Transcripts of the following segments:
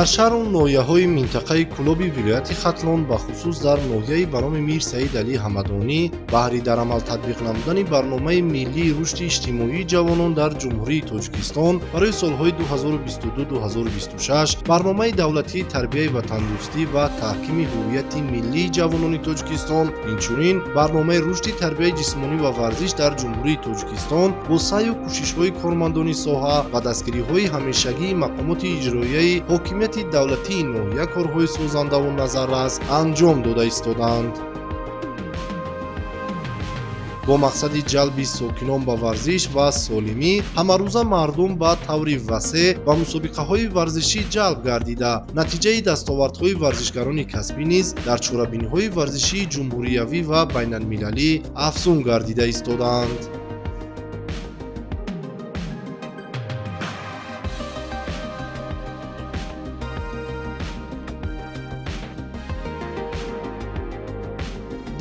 Дар шаҳру ноҳияҳои минтақаи Кӯлоби вилояти Хатлон, бахусус дар ноҳияи ба номи Мир Саид Алӣ Ҳамадонӣ, баҳри дар амал татбиқ намудани барномаи миллии рушди иҷтимоии ҷавонон дар Ҷумҳурии Тоҷикистон барои солҳои 2022-2026, барномаи давлатии тарбияи ватандӯстӣ ва таҳкими ҳуввияти миллии ҷавонони Тоҷикистон, инчунин барномаи рушди тарбияи ҷисмонӣ ва варзиш дар Ҷумҳурии Тоҷикистон бо саъю кӯшишҳои кормандони соҳа ва дастгириҳои ҳамешагии мақомоти иҷроияи ҳокимияти давлатии ноҳия корҳои созандаву назаррас анҷом дода истодаанд. Бо мақсади ҷалби сокинон ба варзиш ва солимӣ, ҳамарӯза мардум ба таври васеъ ба мусобиқаҳои варзишӣ ҷалб гардида, натиҷаи дастовардҳои варзишгарони касбӣ низ дар чорабиниҳои варзишии ҷумҳуриявӣ ва байналмилалӣ афзун гардида истодаанд.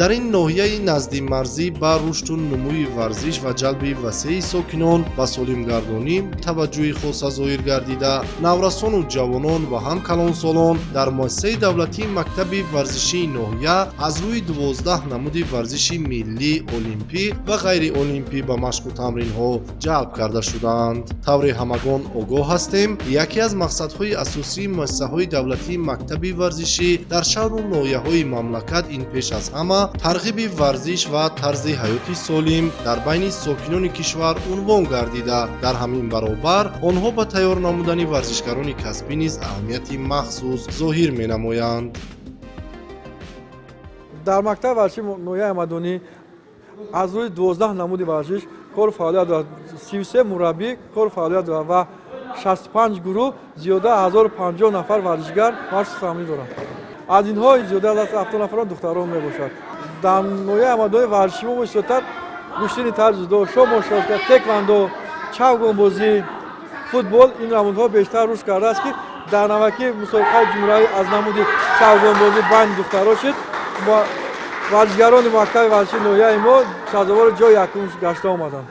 Дар ин ноҳияи наздимарзӣ ба рушду нумӯи варзиш ва ҷалби васеи сокинон ба солимгардонӣ таваҷҷӯҳи хоса зоҳир гардида, наврасону ҷавонон ва ҳам калонсолон дар муассисаи давлатии мактаби варзишии ноҳия аз рӯи 12 намуди варзиши миллӣ, олимпӣ ва ғайриолимпӣ ба машқу тамринҳо ҷалб карда шудаанд. Тавре ҳамагон огоҳ ҳастем, яке аз мақсадҳои асосии муассисаҳои давлатии мактаби варзишӣ дар шаҳру ноҳияҳои мамлакат ин пеш аз ҳама тарғиби варзиш ва тарзи ҳаёти солим дар байни сокинони кишвар унвон гардида, дар ҳамин баробар онҳо ба тайёр намудани варзишгарони касбӣ низ аҳамияти махсус зоҳир менамоянд. Дар мактаби варзиши ноҳияи Ҳамадонӣ аз рӯи 12 намуди варзиш кору фаъолият дорад, 33 мураббӣ кору фаъолият дорад ва 65 гурӯҳ, зиёда 1050 нафар варзишгар машқу тамрин доранд. Аз инҳо зиёда аз 70 нафарон духтарон мебошад. Дар ноҳияи Ҳамадонӣ варзиши мо бисёртар гӯштини тарзи ҷудо, шоҳмот, теквандо, чавгонбозӣ, футбол, ин намудҳо бештар рушд кардааст, ки дар навбати мусобиқаи ҷумҳуриявӣ аз намуди чавгонбозӣ байни духтаро шуд, варзишгарони мактаби варзишии ноҳияи мо сазовори ҷои якум гашта омаданд.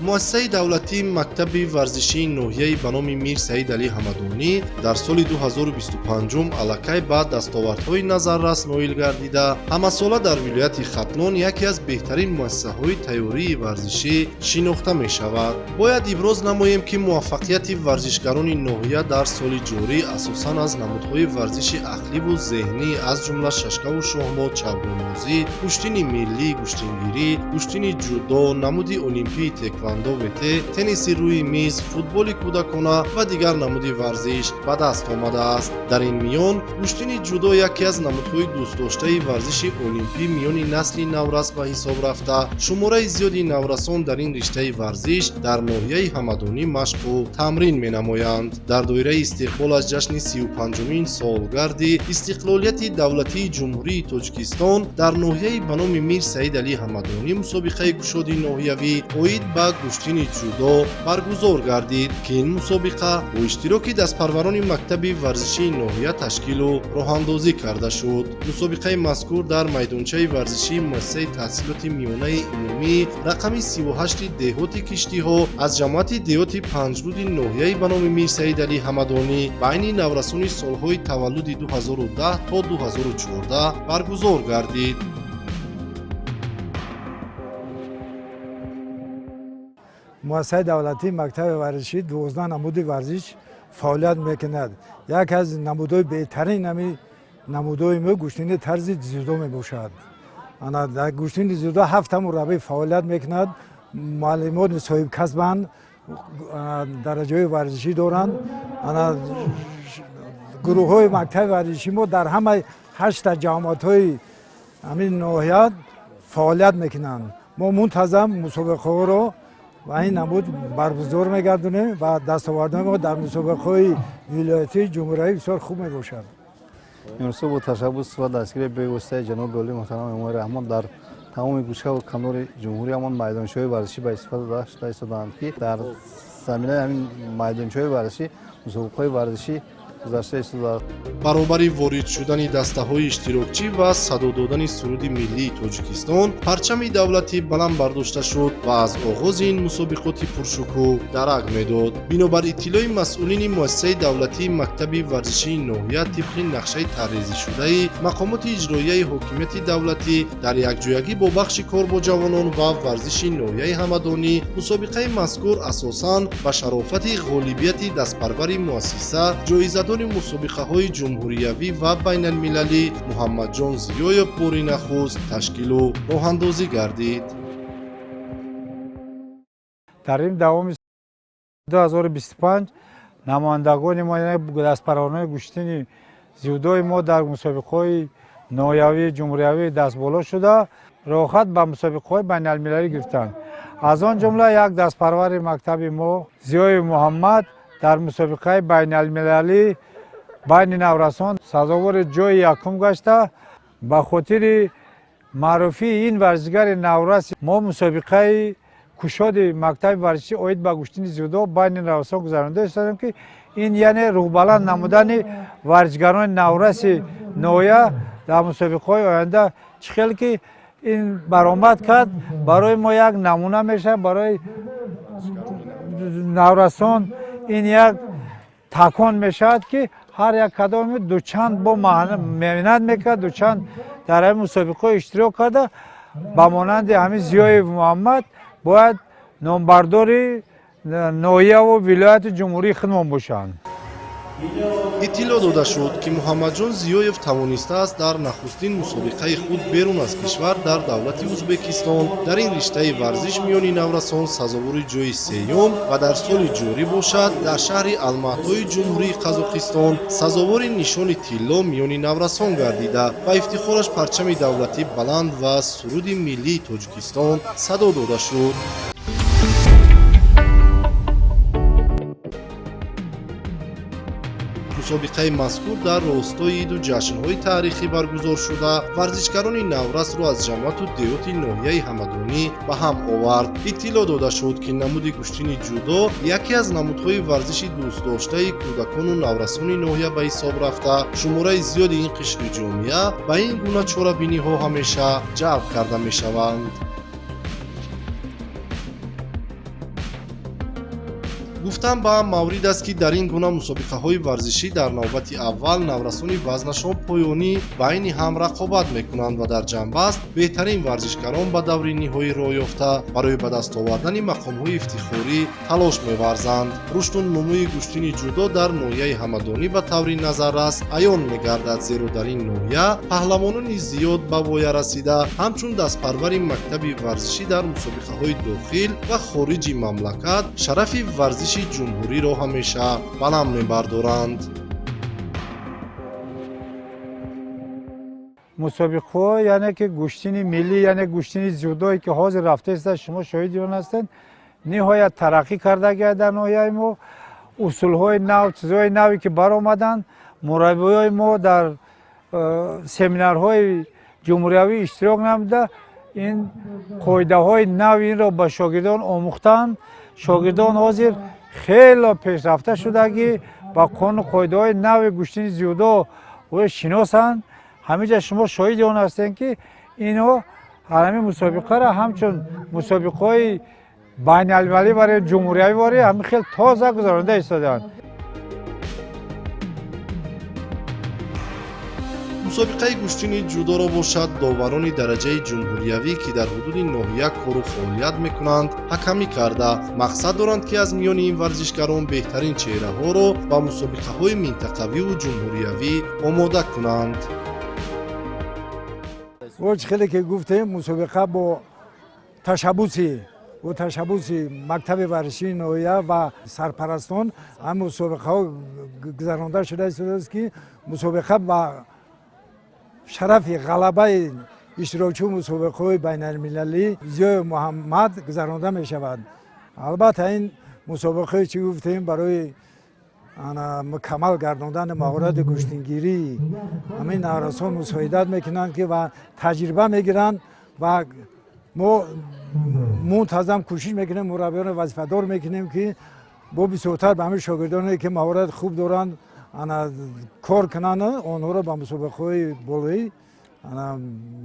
Муассисаи давлатии мактаби варзишии ноҳияи ба номи Мир Саид Алӣ Ҳамадонӣ дар соли 2025 аллакай ба дастовардҳои назаррас ноил гардида, ҳамасола дар вилояти Хатлон яке аз беҳтарин муассисаҳои тайёрии варзишӣ шинохта мешавад. Бояд иброз намоем, ки муваффақияти варзишгарони ноҳия дар соли ҷорӣ асосан аз намудҳои варзиши ақливу зеҳнӣ, аз ҷумла шашкаву шоҳмот, чавгонбозӣ, гӯштини миллӣ, гӯштингирӣ, гӯштини ҷудо, намуди олимпии теквандо ВТ, тенниси рӯи миз, футболи кӯдакона ва дигар намуди варзиш ба даст омадааст. Дар ин миён гӯштини ҷудо яке аз намудҳои дӯстдоштаи варзиши олимпӣ миёни насли наврас ба ҳисоб рафта, шумораи зиёди наврасон дар ин риштаи варзиш дар ноҳияи Ҳамадонӣ машқу тамрин менамоянд. Дар доираи истиқбол аз ҷашни 35-умин солгарди истиқлолияти давлатии Ҷумҳурии Тоҷикистон дар ноҳияи ба номи Мир Саид Алӣ Ҳамадонӣ мусобиқаи кушоди ноҳиявӣ оид ба гӯштини ҷудо баргузор гардид, ки ин мусобиқа бо иштироки дастпарварони мактаби варзишии ноҳия ташкилу роҳандозӣ карда шуд. Мусобиқаи мазкур дар майдончаи варзишии муассисаи таҳсилоти миёнаи умумӣ рақами 38 деҳоти Киштиҳо аз ҷамоати деҳоти Панҷруди ноҳияи ба номи Мир Саид Алӣ Ҳамадонӣ байни наврасони солҳои таваллуди 2010 то 2014 баргузор гардид. Муассисаи давлатии мактаби варзишӣ 12 намуди варзиш фаъолият мекунад. Яке аз намудҳои беҳтарин ҳами намудҳои мо гӯштини тарзи дзюдо мебошад. Ана дар гӯштини дзюдо ҳафта мураббӣ фаъолият мекунад, муаллимони соҳибкасбанд, дараҷаҳои варзишӣ доранд. Ана гурӯҳҳои мактаби варзишӣ мо дар ҳамаи ҳашта ҷамоатҳои ҳамин ноҳия фаъолият мекунанд. Мо мунтазам мусобиқаҳоро ва ин намуд баргузор мегардонем ва дастовардҳои мо дар мусобиқаҳои вилоятӣ, ҷумҳуриявӣ бисёр хуб мебошад. Имрӯзҳо бо ташаббус ва дастгирии бевоситаи ҷаноби олии муҳтарам Эмомалӣ Раҳмон дар тамоми гӯшаву канори ҷумҳуриямон майдончаҳои варзишӣ ба истифода дода шуда истодаанд, ки дар заминаи ҳамин майдончаҳои варзишӣ мусобиқаҳои варзишӣ Гузашта истодааст. Баробари ворид шудани дастаҳои иштирокчӣ ва садо додани суруди миллии Тоҷикистон, парчами давлатӣ баланд бардошта шуд ва аз оғози ин мусобиқоти пуршукӯҳ дарак медод. Бинобар иттилои масъулини муассисаи давлатии мактаби варзишии ноҳия, тибқи нақшаи тарҳрезишудаи мақомоти иҷроияи ҳокимияти давлатӣ дар якҷоягӣ бо бахши кор бо ҷавонон ва варзиши ноҳияи Ҳамадонӣ, мусобиқаи мазкур асосан ба шарофати ғолибияти дастпарвари муассиса, ҷоизадори мусобиқаҳои ҷумҳуриявӣ ва байналмилалӣ Муҳаммадҷон Зиёев бори нахуст ташкилу роҳандозӣ гардид. Дар ин давоми 2025 намояндагони мо, дастпарварони гӯштини дзюдои мо, дар мусобиқаҳои ноҳиявӣ, ҷумҳуриявӣ дастболо шуда, роҳхат ба мусобиқаҳои байналмилалӣ гирифтанд. Аз он ҷумла як дастпарвари мактаби мо, Зиёев Муҳаммад, дар мусобиқаи байналмилалӣ байни наврасон сазовори ҷои якум гашта, ба хотири маъруфии ин варзишгари наврас мо мусобиқаи кушоди мактаби варзишӣ оид ба гӯштини дзюдо байни наврасон гузаронида истодем, ки ин яъне рӯҳбаланд намудани варзишгарони навраси ноҳия дар мусобиқаҳои оянда. Чӣ хел ки ин баромад кард, барои мо як намуна мешавад, барои наврасон ин як такон мешавад, ки ҳар як кадоми дучанд бо меҳнат мекард, дучанд дар ҳамин мусобиқаҳо иштирок карда, ба монанди ҳамин Зиёев Муҳаммад бояд номбардори ноҳияву вилояти ҷумҳурии худмон бошанд. Иттилоъ дода шуд, ки Муҳаммадҷон Зиёев тавонистааст дар нахустин мусобиқаи худ берун аз кишвар, дар давлати Ӯзбекистон, дар ин риштаи варзиш миёни наврасон сазовори ҷои сеюм ва дар соли ҷорӣ бошад, дар шаҳри Алматои Ҷумҳурии Қазоқистон сазовори нишони тилло миёни наврасон гардида, ба ифтихораш парчами давлатӣ баланд ва суруди миллии Тоҷикистон садо дода шуд. Мусобиқаи мазкур дар ростои иду ҷашнҳои таърихӣ баргузор шуда, варзишгарони наврасро аз ҷамоату деҳоти ноҳияи Ҳамадонӣ ба ҳам овард. Иттилоъ дода шуд, ки намуди гӯштини ҷудо яке аз намудҳои варзиши дӯстдоштаи кӯдакону наврасони ноҳия ба ҳисоб рафта, шумораи зиёди ин қишри ҷомеа ба ин гуна чорабиниҳо ҳамеша ҷалб карда мешаванд. Гуфтан ба маврид аст, ки дар ин гуна мусобиқаҳои варзишӣ дар навбати аввал наврасони вазнашон поёнӣ байни ҳам рақобат мекунанд ва дар ҷамъбаст беҳтарин варзишгарон ба даври ниҳоӣ роҳ ёфта, барои ба даст овардани мақомҳои ифтихорӣ талош меварзанд. Рушду нумӯи гӯштини ҷудо дар ноҳияи Ҳамадонӣ ба таври назаррас аён мегардад, зеро дар ин ноҳия паҳлавонони зиёд ба воя расида, ҳамчун дастпарвари мактаби варзишӣ дар мусобиқаҳои дохил ва хориҷи мамлакат шарафи варзиши ҷумҳуриро ҳамеша баланд мебардоранд. Мусобиқаҳо, яъне ки гӯштини миллӣ, яъне гӯштини дзюдое ки ҳозир рафта истода, шумо шоҳиди он ҳастед, ниҳоят тараққӣ кардагиа дар ноҳияи мо. Усулҳои нав, чизҳои наве ки баромаданд, мураббиҳои мо дар семинарҳои ҷумҳуриявӣ иштирок намуда, ин қоидаҳои нави инро ба шогирдон омӯхтанд. Шогирдон ҳозир хело пешрафта шудагӣ, ба қонуну қоидаҳои нави гӯштини дзюдо шиносанд. Ҳаминҷа шумо шоҳиди он ҳастем, ки инҳо ҳамин мусобиқаро ҳамчун мусобиқаҳои байналмилалӣ вари, ҷумҳуриявӣ вари ҳамин хел тоза гузаронида истодаанд. Мусобиқаи гӯштини ҷудоро бошад, доварони дараҷаи ҷумҳуриявӣ, ки дар ҳудуди ноҳия кору фаъолият мекунанд, ҳакамӣ карда, мақсад доранд, ки аз миёни ин варзишгарон беҳтарин чеҳраҳоро ба мусобиқаҳои минтақавиву ҷумҳуриявӣ омода кунанд. Чӣ хеле ки гуфтем, мусобиқа бо ташаббуси мактаби варзишии ноҳия ва сарпарастон ҳам мусобиқаҳо гузаронда шуда истодааст, ки мусобиқа ба шарафи ғалабаи иштирокчии мусобиқаҳои байналмилалӣ Зиёи Муҳаммад гузаронда мешавад. Албатта, ин мусобиқаи, чӣ гуфтем, барои мукаммал гардондани маҳорати гӯштингирӣ ҳамин наврасон мусоидат мекунанд, ки ва таҷриба мегиранд. Ва мо мунтазам кӯшиш мекунем, мураббиёнро вазифадор мекунем, ки бо бисёртар ба ҳамин шогирдоне, ки маҳорати хуб доранд. Ана кор кунанд, онҳоро ба мусобиқаҳои болоӣ, ана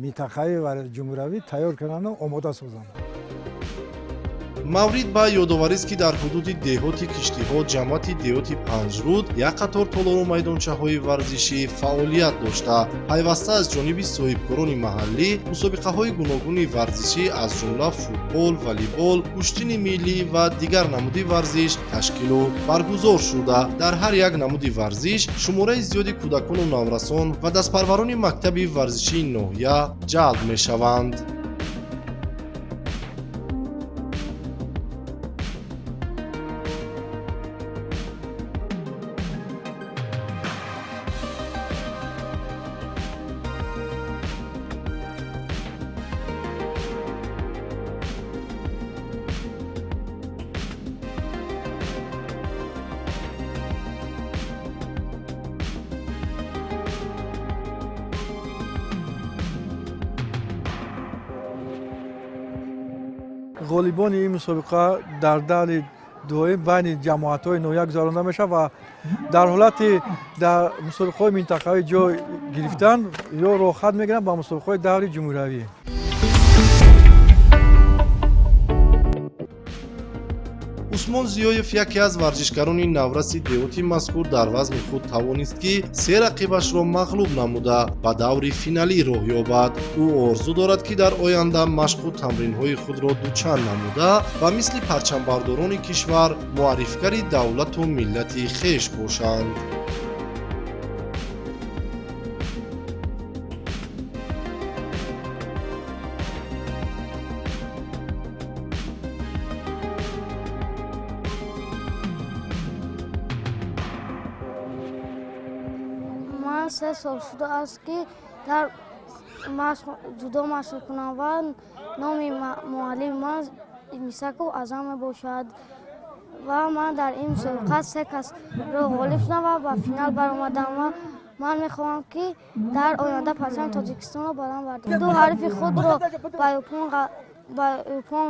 минтақавӣ ва ҷумҳуриявӣ тайёр кунанду омода созанд. Маврид ба ёдоварист, ки дар ҳудуди деҳоти Киштиҳо, ҷамоати деҳоти Панҷруд, як қатор толору майдончаҳои варзишӣ фаъолият дошта, пайваста аз ҷониби соҳибкорони маҳаллӣ мусобиқаҳои гуногуни варзишӣ, аз ҷумла футбол, волейбол, гӯштини миллӣ ва дигар намуди варзиш ташкилу баргузор шуда, дар ҳар як намуди варзиш шумораи зиёди кӯдакону наврасон ва дастпарварони мактаби варзишии ноҳия ҷалб мешаванд. Ғолибони ин мусобиқа дар даври дуюм байни ҷамоатҳои ноҳия гузаронда мешавад ва дар ҳолати дар мусобиқаҳои минтақавӣ ҷой гирифтан ё роҳхат мегиранд ба мусобиқаҳои даври ҷумҳуриявӣ. Усмон Зиёев, яке аз варзишгарони навраси деҳоти мазкур, дар вазни худ тавонист, ки се рақибашро мағлуб намуда, ба даври финалӣ роҳ ёбад. Ӯ орзу дорад, ки дар оянда машқу тамринҳои худро дучанд намуда ва мисли парчамбардорони кишвар муаррифгари давлату миллати хеш бошанд. Ман 3 сол шудааст, ки дар ҷудо машқ кунам ва номи муаллими ман Мисаков Аъзам мебошад ва ман дар ин мусобиқа се касро ғолиб шудам ва ба финал баромадам ва ман мехоҳам, ки дар оянда парчами Тоҷикистонро баланд бардорам. Ду ҳарифи худро ба юпон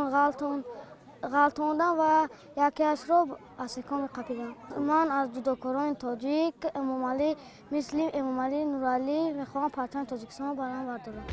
ғалтондам ва якеашро аз секон меқапидам. Ман аз ҷудокорони тоҷик Эмомалӣ, мисли Эмомалӣ Нуралӣ, мехоҳам парчами Тоҷикистонро баланд бардорам.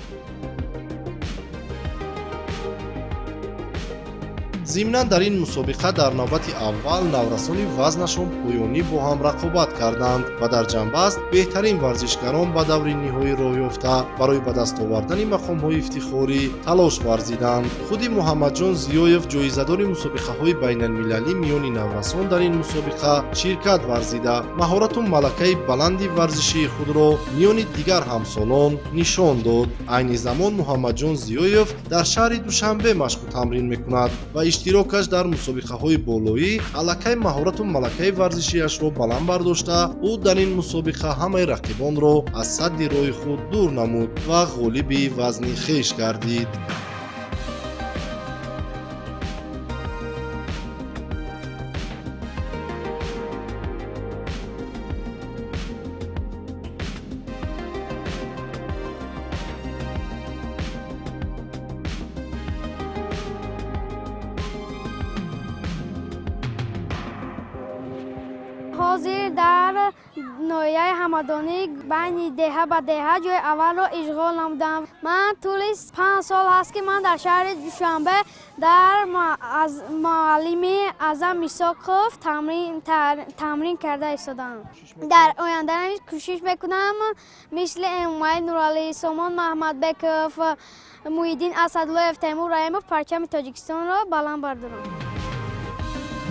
Зимнан, дар ин мусобиқа дар навбати аввал наврасони вазнашон поёнӣ бо ҳам рақобат карданд ва дар ҷамъбаст беҳтарин варзишгарон ба даври ниҳоӣ роҳ ёфта, барои ба даст овардани мақомҳои ифтихорӣ талош варзиданд. Худи Муҳаммадҷон Зиёев, ҷоизадори мусобиқаҳои байналмилалӣ миёни наврасон, дар ин мусобиқа ширкат варзида, маҳорату малакаи баланди варзишии худро миёни дигар ҳамсолон нишон дод. Айни замон Муҳаммадҷон Зиёев дар шаҳри Душанбе машқу тамрин мекунад ва иштирокаш дар мусобиқаҳои болоӣ аллакай маҳорату малакаи варзишиашро баланд бардошта, ӯ дар ин мусобиқа ҳамаи рақибонро аз садди роҳи худ дур намуд ва ғолиби вазни хеш гардид. Ҳозир дар ноҳияи Ҳамадонӣ байни деҳа ба деҳа ҷои аввалро ишғол намудам. Ман тӯли 5 сол ҳаст, ки ман дар шаҳри Душанбе дар аз муаллими Аъзам Мисоқов тамрин карда истодам. Дар оянда низ кӯшиш мекунам, мисли Эмомалӣ Нуралӣ, Сомон Маҳмадбеков, Муҳиддин Асадуллоев, Темур Раҳимов парчами Тоҷикистонро баланд бардорам.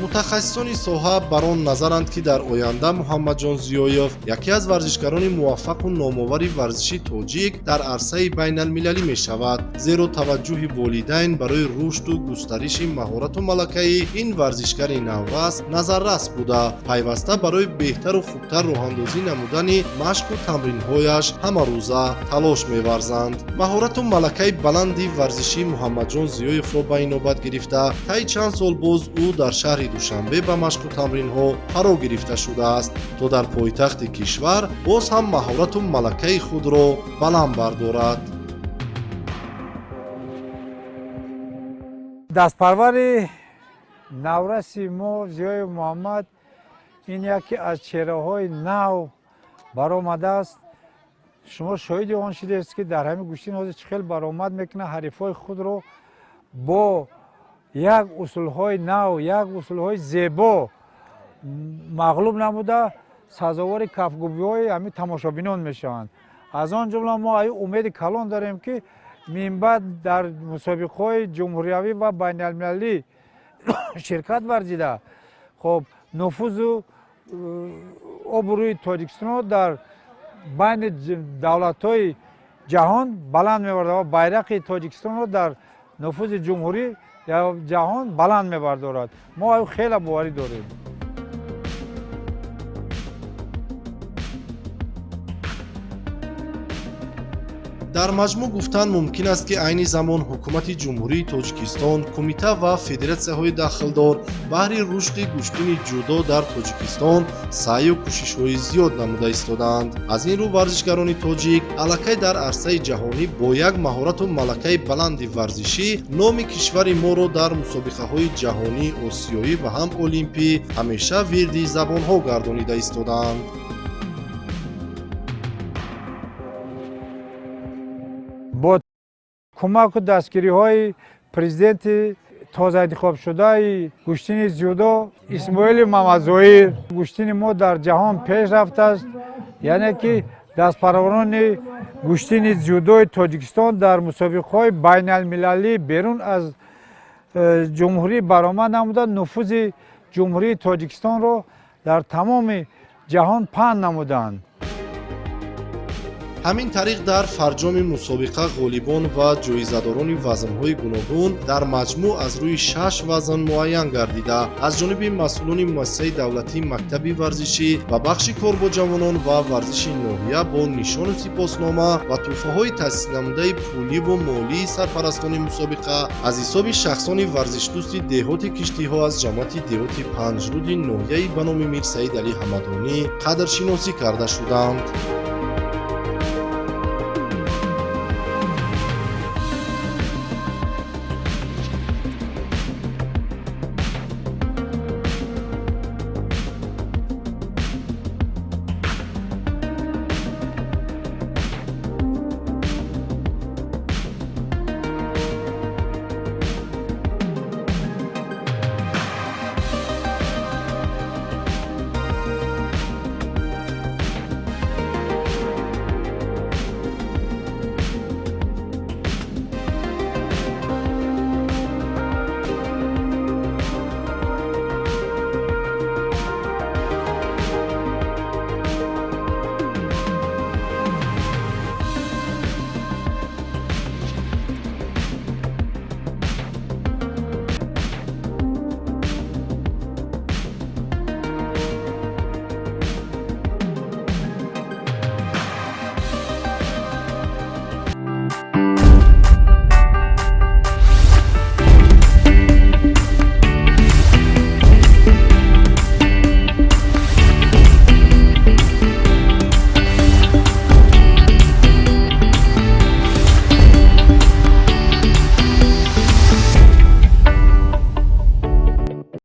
Мутахассисони соҳа бар он назаранд, ки дар оянда Муҳаммадҷон Зиёев яке аз варзишгарони муваффақу номовари варзиши тоҷик дар арсаи байналмилалӣ мешавад, зеро таваҷҷӯҳи волидайн барои рушду густариши маҳорату малакаи ин варзишгари наврас назаррас буда, пайваста барои беҳтару хубтар роҳандозӣ намудани машқу тамринҳояш ҳамарӯза талош меварзанд. Маҳорату малакаи баланди варзишии Муҳаммадҷон Зиёевро ба инобат гирифта, таи чанд сол боз ӯ дар шаҳри Душанбе ба машқу тамринҳо фаро гирифта шудааст, то дар пойтахти кишвар боз ҳам маҳорату малакаи худро баланд бардорад. Дастпарвари навраси мо Зиёев Муҳаммад Ин яке аз чеҳраҳои нав баромадааст. Шумо шоҳиди он шудест, ки дар ҳамин гӯштин ҳозир чӣ хел баромад мекунад, ҳарифҳои худро бо як усулҳои нав, як усулҳои зебо мағлуб намуда, сазовори кафгӯбиҳои ҳамин тамошобинон мешаванд. Аз он ҷумла мо аю умеди калон дорем, ки минбаъд дар мусобиқаҳои ҷумҳуриявӣ ва байналмилалӣ ширкат варзида, хоб, нуфузу обрӯи Тоҷикистонро дар байни давлатҳои ҷаҳон баланд мебардорад ва байрақи Тоҷикистонро дар нуфузи ҷумҳурӣ ҷаҳон баланд мебардорад. Мо аю хеле боварӣ дорем. Дар маҷмӯъ гуфтан мумкин аст, ки айни замон ҳукумати Ҷумҳурии Тоҷикистон, кумита ва федератсияҳои дахлдор баҳри рушди гӯштини ҷудо дар Тоҷикистон саъю кӯшишҳои зиёд намуда истодаанд. Аз ин рӯ варзишгарони тоҷик аллакай дар арсаи ҷаҳонӣ бо як маҳорату малакаи баланди варзишӣ номи кишвари моро дар мусобиқаҳои ҷаҳонӣ, осиёӣ ва ҳам олимпӣ ҳамеша вирди забонҳо гардонида истодаанд. Бо кӯмаку дастгириҳои президенти тозаинтихобшудаи гӯштини дзюдо Исмоили Мамадзоир гӯштини мо дар ҷаҳон пеш рафтааст, яъне ки дастпарварони гӯштини дзюдои Тоҷикистон дар мусобиқаҳои байналмилалӣ берун аз ҷумҳурӣ баромад намуда, нуфузи Ҷумҳурии Тоҷикистонро дар тамоми ҷаҳон паҳн намуданд. Ҳамин тариқ, дар фарҷоми мусобиқа ғолибон ва ҷоизадорони вазнҳои гуногун дар маҷмӯъ аз рӯи шаш вазн муайян гардида, аз ҷониби масъулони муассисаи давлатии мактаби варзишӣ ва бахши кор бо ҷавонон ва варзиши ноҳия бо нишону сипоснома ва тӯҳфаҳои таъсиснамудаи пуливу молии сарпарастони мусобиқа аз ҳисоби шахсони варзишдӯсти деҳоти Киштиҳо аз ҷамоати деҳоти Панҷруди ноҳияи ба номи Мир Саид Алӣ Ҳамадонӣ қадршиносӣ карда шуданд.